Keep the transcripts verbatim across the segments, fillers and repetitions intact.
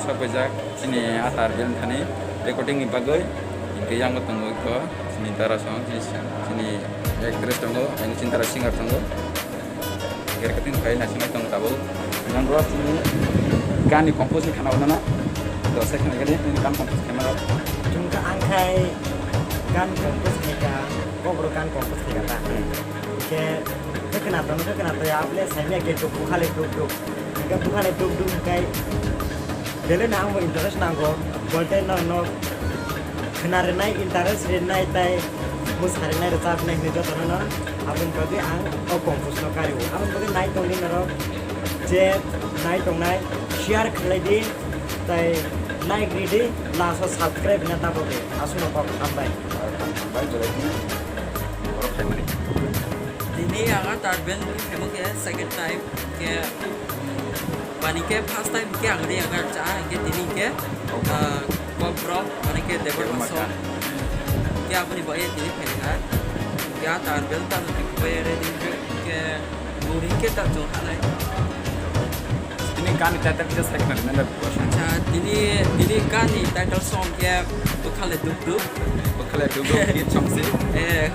Paijak chini atar bel thani recording ni bagwi, hingke yango tongo iko chini dara song, chini, chini actress tongo, ani chini dara singer tongo. Recording khai naisingwi tongo tabuk. Yang ro chini gani compose ni khana wnana. Do sai khana gani gan compose khana ro. Chwng kha ang khai gan compose khai ka, kobro gan compose khai ka ta. Ke, ke khna tong, ke khna to ya, apne sai me ke to bukhale to to. Hingke bukhale duk duk hingke belai no ang bo interest nango, bolte no, no khna rinai, interest rinai tai mwsa rinai, rwchap rinai hinwi jotono no aboni bagwi ang o compose no kari o. Aboni bagwi nai tongdi norok je nai tongnai share khlai di tai like ri di, last o subscribe na ta bo di. Aswk no kok hambai. Hambai belai di. Borok khaimani. Tini ang atar bel khaimo khe second time khe. Mani khe first time khe ang ri ang cha, hingke tini khe, ah, kok bro, mani khe Debor Debor Maso. Maso. Khe aboni bai tini phai kha. Khe atar bel ta tini khe bai ready khe muri khe ta jong halai. Tini gani title kisa sai khna nang da. Acha, tini, tini gani title song khe Bukhale Duk Duk. Bukhale Duk Duk hit song si. Eh,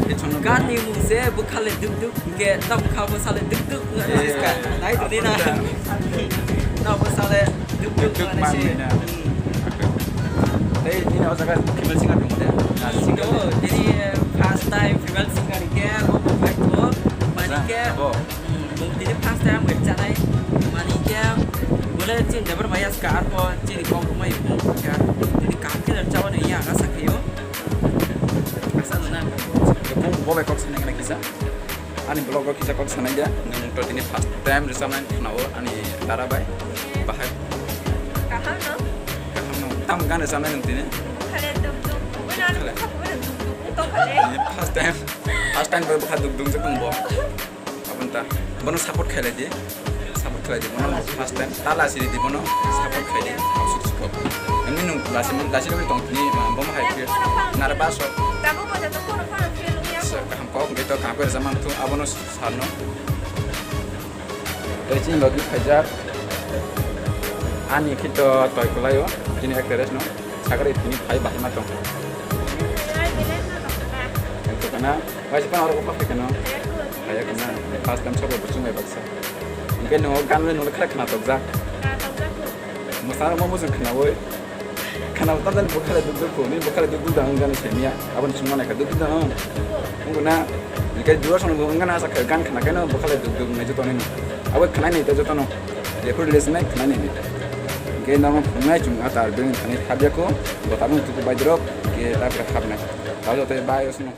hit song. Gani mung se Bukhale Duk Duk. Hingke tamo kha bo sale duk duk wngkha. Eh, siska. Nai tongdi na. Apo da. Tamo sale duk duk duk wngkha man se. Nai na. Hmm. Tei nini o jaga female singer tong de? Ah, hmm, singer. Tini, eh, first time female singer hingke bo bo phai tho. Mani khe, bo. Hmm, bo tini first time ang bai chanai. Mani khe, bole chini Debor Maia ska arpho chini kok rwmai bo kha. Tini kaham khe chawani ya asa khaio. Asa nuna. Bo bo bai kok sanai kisa. Ani vlog o kisa kok sanai dia, nwng to tini first time rwchapnai khwnao ani dara bai. Bahai. Kaham no? Kaham no. Tam gan rwchapnai nwng tini? Bukhale duk duk. Bukhale. Bukhale duk duk. Tini first time. First time bai bukha duk duk jek tong bo. Aboni ta. Bono support khailai di. Support khlai di bono first time. Ta lasi di bono support khlai di. Asuk support. Nini nung lasi, lasi rogwi tong tini, bomo hai khe nervous o. Tabuk bo joto kono phano fail wngya. Kaham kok hwnkhe to kaham khe rwchapmani thung abono sarno. Tei chini logi khaijak. Ani khe to toi kwlai o. Chini actress no. Sakari tini phai bahai ma tong. Tong kana. Waisa pa oro ko phai kana. Phai kana. First time sabo buchung bai baksa. Hingke no gan le no khara khna tokjak. Khna tokjak. Mwsang rok mo bujung khna oi. Khna utan dan bukhale duk duk ko, ni bukhale duk duk dang gan se miya. Abon sung mana ka duk duk dang. Unguna. Hingke dua song bo ngan asa gan khna kaino bukhale duk duk ngai joto ni. Abo khna ni to joto no. Record release nai khna ni. Hingke no ngai chung atar beng khani habya ko. Bo tabung tuku bai drop. Hingke ta kra habnai. Tao joto bai osno.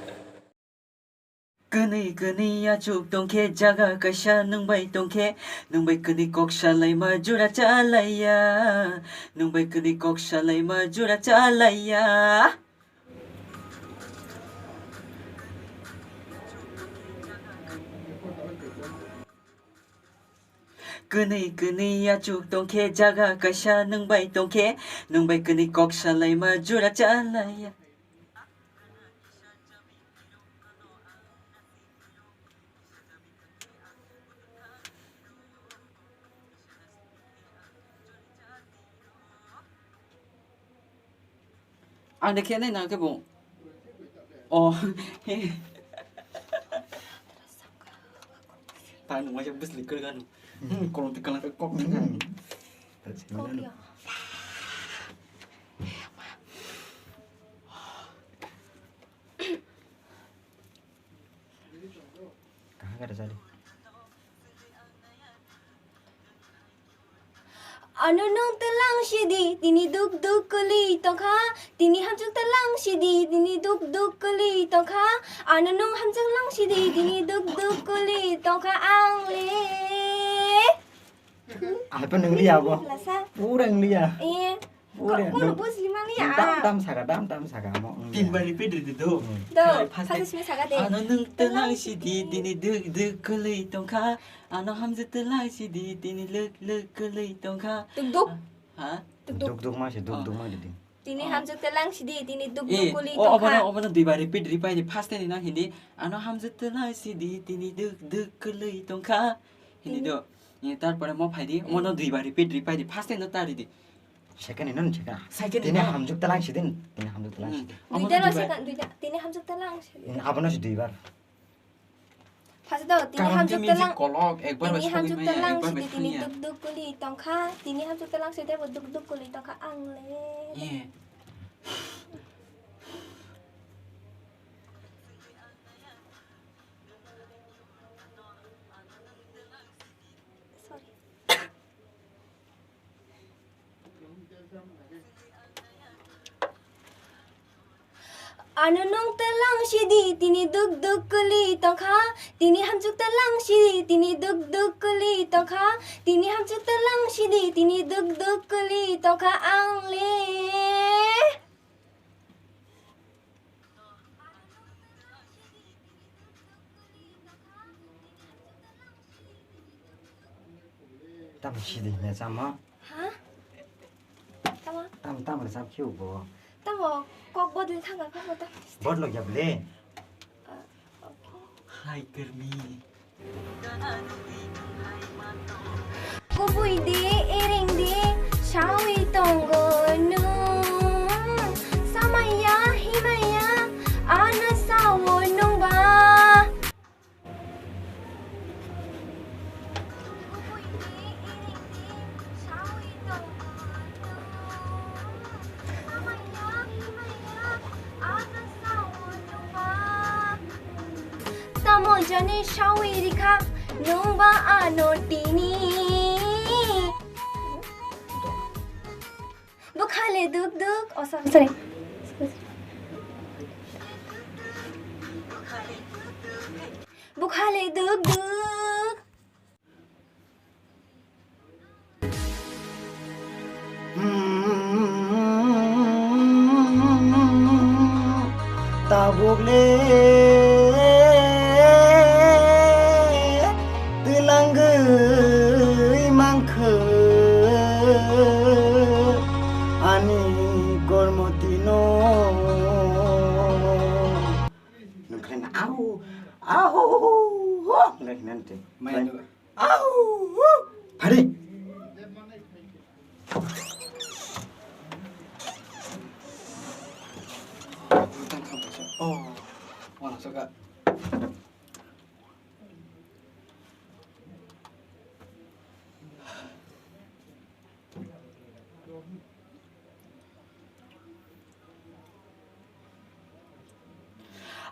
Kwnwi kwnwi achuk tongkhe jaga kaisa nwng bai tongkhe, nwng bai kwnwi kok salaima jora chalaiya, nwng bai kwnwi kok salaima jora chalaiya. Kwnwi kwnwi achuk tongkhe jaga kaisa nwng bai tongkhe, nwng bai kwnwi kok salaima jora chalaiya. Ang de khe nai nang khe bo. Oh. Ta nung waisa bwsli kwrwk ano. Hmm, kolom ti kwlwng khe kok thang ani. Kok ya. Kaham khe rwchadi. Ano nwng twlang sidi, tini duk duk kwlwi tongkha. Tini hamjwk twlang sidi, tini duk duk kwlwi tongkha. Ano nwng hamjwk lang sidi, tini duk duk kwlwi tongkha ang le. Apa nang liya bo? Lasa. Pura nang liya. Iya. Pura. Ko-, kono nang, bujli mani nang ya. Tam tam saka, tam tam saka mo. Tin bai repeat di do. Hmm. Do, first, first me saka de. Ano nwng twlang sidi, tini duk duk kwlwi tongkha. Ano hamjwk twlang sidi, tini lwk lwk kwlwi tongkha. Duk duk. Ha? Duk duk. Duk duk ma se, duk duk ma di. Tini hamjwk twlang sidi, tini duk duk kwlwi tongkha. Eh, o, obono, obono duibar repeat ripai di, first time no hindi. Ano hamjwk twlang sidi, tini duk duk kwlwi tongkha. Hindi do. Eh, tarpore mo phai di, omono duibar repeat ripai di, first time no ta ri di. Second ni non second. Second ni Tini non. Hamjuk talang sidin. Tini hamjuk talang Hmm. sidin. Omo Duita no duibar. Second, duita. Tini hamjuk talang sidin. Abono si duibar. First do, tini Karon hamjuk khe talang. Music kolok, ekbar Tini bai hamjuk sogwi maya, talang ekbar bai sidin, tini sanya. Duk duk kuli tongkha. Tini hamjuk talang sidin bo duk duk kuli tongkha ang le. Ye. Sorry. Ano nung talang sidi tini duk duk kuli tongkha, tini hamjuk talang sidi tini duk duk kuli tongkha, tini hamjuk talang sidi tini duk duk kuli tongkha ang le. Tamo sidi hwnwi chamo? Ha? Tamo? Tamo, tamo le cham khiu bo. Tamo kok bodol thanga kok bodol. Bodol ya ble. Ah, okay. Hai kermi. Kubui di, iring di, sawi tongo nung. Samaya, himaya, ano sawo nung ba. Kubui di, iring di, sawi tongo nung. Samaya, himaya, ano sawo nung ba. Tamo jani sawi rikha, nungba ano tini. Bukhale duk duk, oh, sorry, sorry. Bukhale duk duk. Tabuk le twlangwi mankha ani kormoti no. Nungkhe na au, au, nungkhe na nte. Mai do. Au! Hari! Oh, wala soka.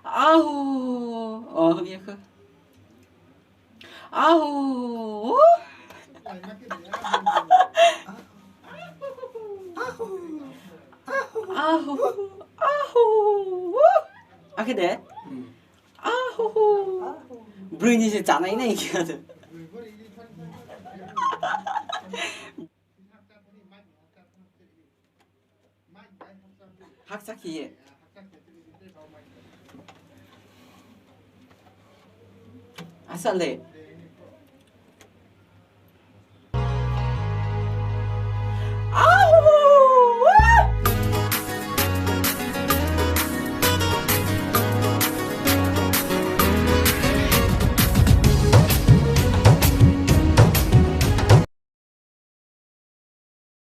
Ahu. Oh, ya ke. Ahu. Ahu. Ahu. Ahu. Ake de. Hmm. Ahuhu. Brwi ni se chanai nai khe ado. Hakcha khiye. Asal de.